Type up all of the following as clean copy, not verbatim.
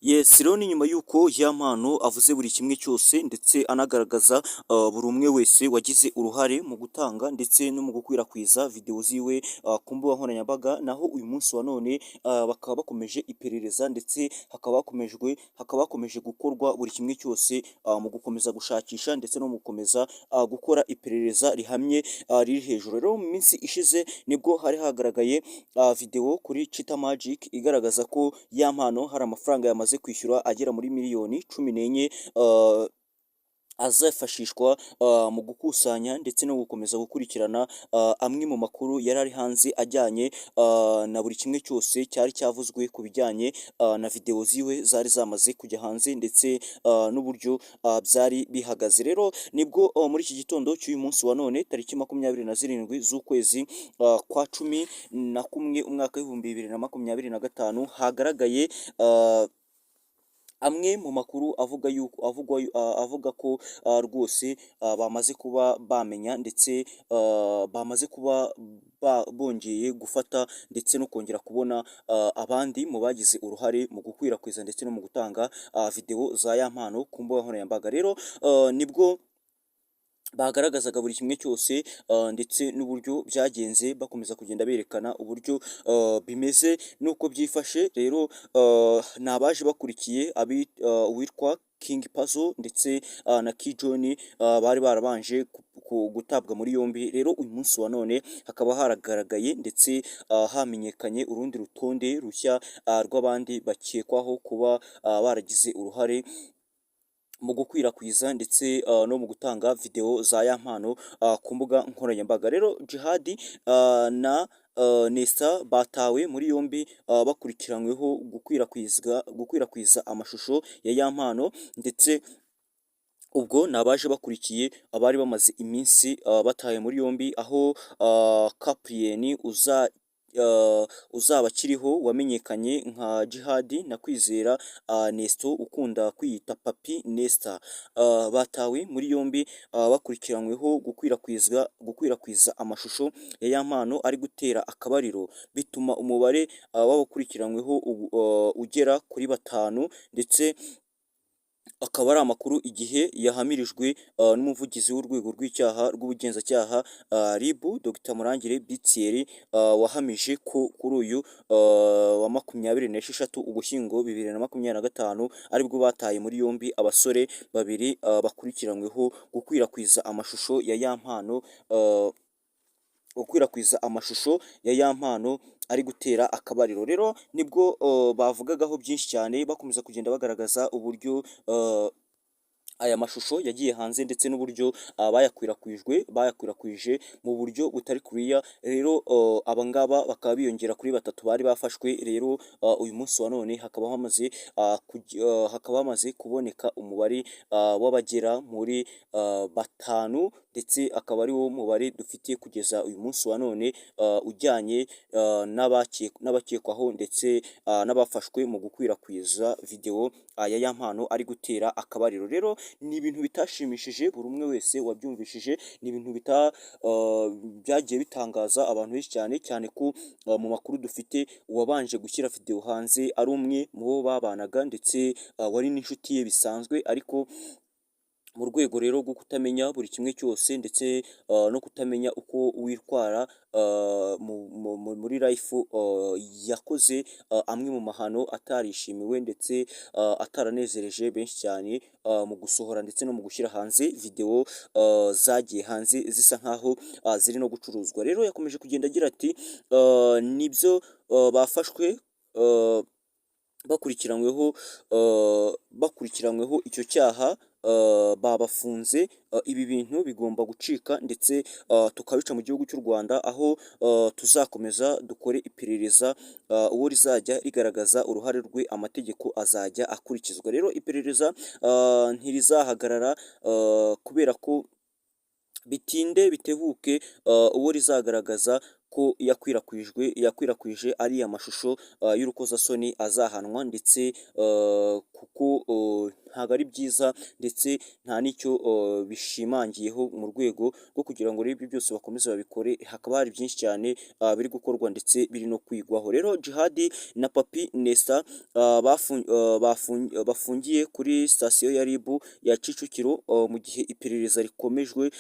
Yes, rero ni nyuma y'uko Yampano avuze buri kimwe cyose ndetse anagaragaza buri umwe wese wagize uruhare mu gutanga ndetse no mu gukwirakwiza video ziwe ku mbuga nkoranyambaga. Naho uyu munsi wa none bakaba bakomeje iperereza ndetse hakaba hakomeje gukorwa buri kimwe cyose mu gukomeza gushakisha ndetse no mu gukomeza gukora iperereza rihamye, riri hejuru. Rero mu minsi ishize nibwo hari hagaragaye video kuri Chita Magic igaragaza ko Yampano hari amafaranga yamaze kwishyura agera muri miliyoni 14, azifashishwa mu gukusanya ndetse no gukomeza gukurikirana amwe mu makuru yari ari hanze ajyanye na buri kimwe cyose cyari cyavuzwe ku bijyanye na video ziwe zari zamaze kujya hanze ndetse n'uburyo byari bihagaze. Rero nibwo muri iki gitondo cy'uyu munsi wa none, tariki 27 z'ukwezi kwa 11, umwaka w'2025, hagaragaye amwe mu makuru avuga yuko avugwa, avuga ko rwose bamaze kuba bamenya ndetse bamaze kuba bongeye gufata ndetse no kongera kubona abandi mu bagize uruhare mu gukwirakwiza ndetse no mu gutanga video za Yampano ku mbuga nkoranyambaga. Rero nibwo bagaragazaga buri kimwe cyose ndetse n'uburyo byagenze, bakomeza kugenda berekana uburyo bimeze n'uko byifashe. Rero ni abaje bakurikiye uwitwa King Pazo ndetse na Kijoni bari barabanje gutabwa muri yombi. Rero uyu munsi wa none hakaba haragaragaye ndetse hamenyekanye urundi rutonde rushya rw'abandi bakekwaho kuba baragize uruhare mu gukwirakwiza ndetse no mu gutanga video za Yampano ku mbuga nkoranyambaga. Rero Jihad na Nesta batawe muri yombi bakurikiranyweho gukwirakwiza amashusho ya Yampano, ndetse ubwo ni abaje bakurikiye abari bamaze iminsi batawe muri yombi, aho Caprien uza uzaba akiriho wamenyekanye nka Jihad na Kwizera Nesto ukunda kwiyita Papi Nesta batawe muri yombi bakurikiranyweho gukwirakwiza amashusho ya Yampano ari gutera akabariro, bituma umubare w'abakurikiranyweho ugera kuri batanu, ndetse akaba ari amakuru Igihe yahamirijwe n'umuvugizi w'urwego rw'icyaha rw'ubugenzacyaha, RIB, Dr Murangire Bitieri, wahamije ko kuri uyu wa 26 Ugushyingo 2025 aribwo bataye muri yombi abasore babiri bakurikiranyweho gukwirakwiza amashusho ya Yampano, gukwirakwiza amashusho ya Yampano ari gutera akabariro. Rero nibwo bavugagaho byinshi cyane, bakomeza kugenda bagaragaza uburyo aya mashusho yagiye hanze ndetse n'uburyo bayakwirakwijwe mu buryo butari kuriya. Rero aba ngaba bakaba biyongera kuri batatu bari bafashwe. Rero uyu munsi wa none hakaba hamaze kuboneka umubare w'abagera muri batanu, ndetse akaba ari wo mubare dufite kugeza uyu munsi wa none ujyanye n'abakekwaho ndetse n'abafashwe mu gukwirakwiza video ya Yampano ari gutera akabariro. Rero ni ibintu bitashimishije buri umwe wese wabyumvishije, ni ibintu byagiye bitangaza abantu benshi cyane cyane ko mu makuru dufite uwabanje gushyira video hanze ari umwe mu bo babanaga ndetse wari n'inshuti ye bisanzwe. Ariko mu rwego rero rwo kutamenya buri kimwe cyose ndetse no kutamenya uko witwara muri life, yakoze amwe mu mahano atarishimiwe ndetse ataranezereje benshi cyane mu gusohora ndetse no mu gushyira hanze video zagiye hanze zisa nkaho ziri no gucuruzwa. Rero yakomeje kugenda agira ati: "Nibyo, bafashwe bakurikiranyweho icyo cyaha, babafunze. Ibi bintu bigomba gucika ndetse tukabica mu gihugu cy'u Rwanda, aho tuzakomeza dukore iperereza, uwo rizajya rigaragaza uruhare rwe amategeko azajya akurikizwa. Rero iperereza ntirizahagarara kubera ko bitinde bitebuke uwo rizagaragaza ko ko yakwirakwijwe ariya mashusho y'urukozasoni azahanwa, ndetse kuko ntabwo ari byiza, ndetse nta n'icyo bishimangiyeho mu rwego rwo kugira ngo rero ibyo byose bakomeze babikore. Hakaba hari byinshi cyane biri gukorwa ndetse biri no kwigwaho. Rero Jihadi na Papi Nesta bafungiye kuri sitasiyo ya RIB ya Kicukiro mu gihe iperereza rikomejwe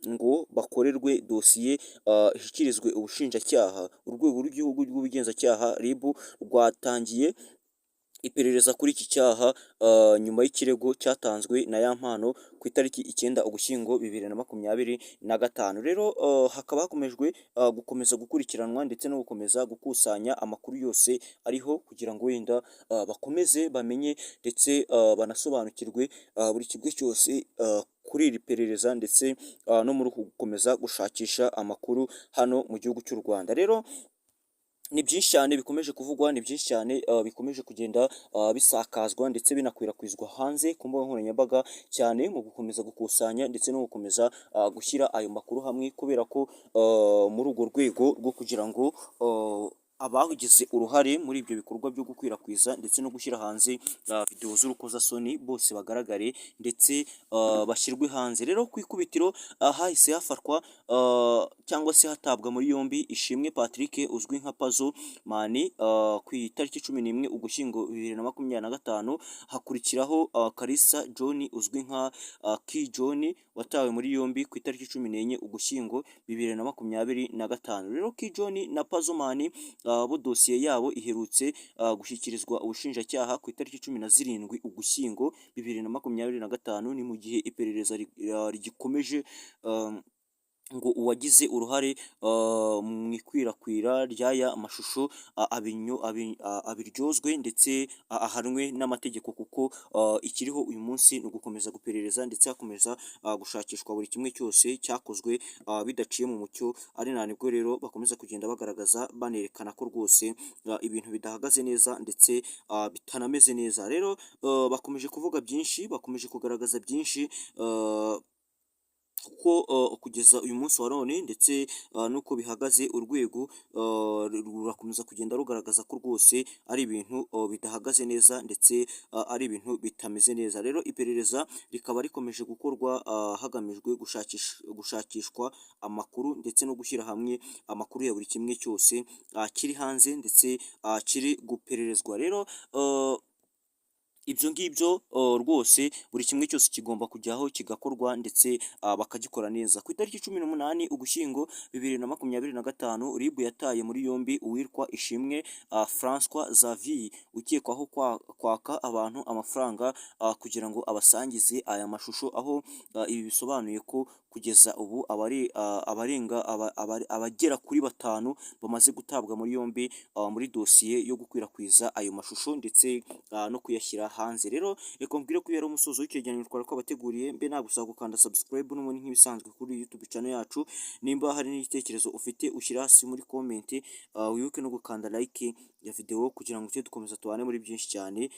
ngo bakorerwe dosiye ishyikirizwe ubushinjacyaha. Urwego rw'Igihugu rw'Ubugenzacyaha, RIB, rwatangiye iperereza kuri iki cyaha nyuma y'ikirego cyatanzwe na Yampano ku itariki 9 Ugushyingo 2025. Rero hakaba hakomejwe gukomeza gukurikiranwa ndetse no gukomeza gukusanya amakuru yose ariho kugira ngo wenda bakomeze bamenye ndetse banasobanukirwe buri kimwe cyose kuri iri perereza, ndetse no muri uku gukomeza gushakisha amakuru hano mu gihugu cy'u Rwanda. Rero ni byinshi cyane bikomeje kuvugwa, ni byinshi cyane bikomeje kugenda bisakazwa ndetse binakwirakwizwa hanze ku mbuga nkoranyambaga cyane, mu gukomeza gukusanya ndetse no gukomeza gushyira ayo makuru hamwe, kubera ko muri urwo rwego rwo kugira ngo abagize uruhare muri ibyo bikorwa byo gukwirakwiza ndetse no gushyira hanze videwo z'urukozasoni bose bagaragare ndetse bashyirwe hanze. Rero ku ikubitiro hahise hafatwa cyangwa se hatabwa muri yombi Ishimwe Patrick uzwi nka Pazo Mani ku itariki 11 Ugushyingo 2025, hakurikiraho Kalisa John uzwi nka Ki John watawe muri yombi ku itariki 14 Ugushyingo 2025. Rero Ki John na Pazo Mani bo dosiye yabo iherutse gushyikirizwa ubushinjacyaha ku itariki 17 Ugushyingo 2025. Ni mu gihe iperereza rigikomeje ngo uwagize uruhare mu ikwirakwira ry'aya mashusho abiryozwe ndetse ahanwe n'amategeko, kuko ikiriho uyu munsi ni ugukomeza guperereza ndetse hakomeza gushakishwa buri kimwe cyose cyakozwe bidaciye mu mucyo. Ari na nibwo rero bakomeza kugenda bagaragaza, banerekana ko rwose ibintu bidahagaze neza ndetse bitanameze neza. Rero bakomeje kuvuga byinshi, bakomeje kugaragaza byinshi, kuko kugeza uyu munsi wa none ndetse n'uko bihagaze, urwego rurakomeza kugenda rugaragaza ko rwose ari ibintu bidahagaze neza ndetse ari ibintu bitameze neza. Rero iperereza rikaba rikomeje gukorwa hagamijwe gushakishwa amakuru ndetse no gushyira hamwe amakuru ya buri kimwe cyose kiri hanze ndetse kiri gupererezwa. Rero ibyo ngibyo rwose buri kimwe cyose kigomba kujyaho kigakorwa ndetse bakagikora neza. Ku itariki 18 Ugushyingo 2025, RIB yataye muri yombi uwitwa Ishimwe Francois Xavier ukekwaho kwaka abantu amafaranga kugira ngo abasangize aya mashusho, aho ibi bisobanuye ko kugeza ubu abarenga abagera kuri batanu bamaze gutabwa muri yombi muri dosiye yo gukwirakwiza ayo mashusho ndetse no kuyashyira hanze. Rero reka mbwire ko yari umusozo w'icyegeranyo twari twabateguriye. Mbe nagusaba gukanda subscribe n'ubundi nk'ibisanzwe kuri YouTube channel yacu. Nimba hari n'igitekerezo ufite, ushyira hasi muri comment. Wibuke no gukanda like ya video kugira ngo tujye dukomeza tubane muri byinshi cyane.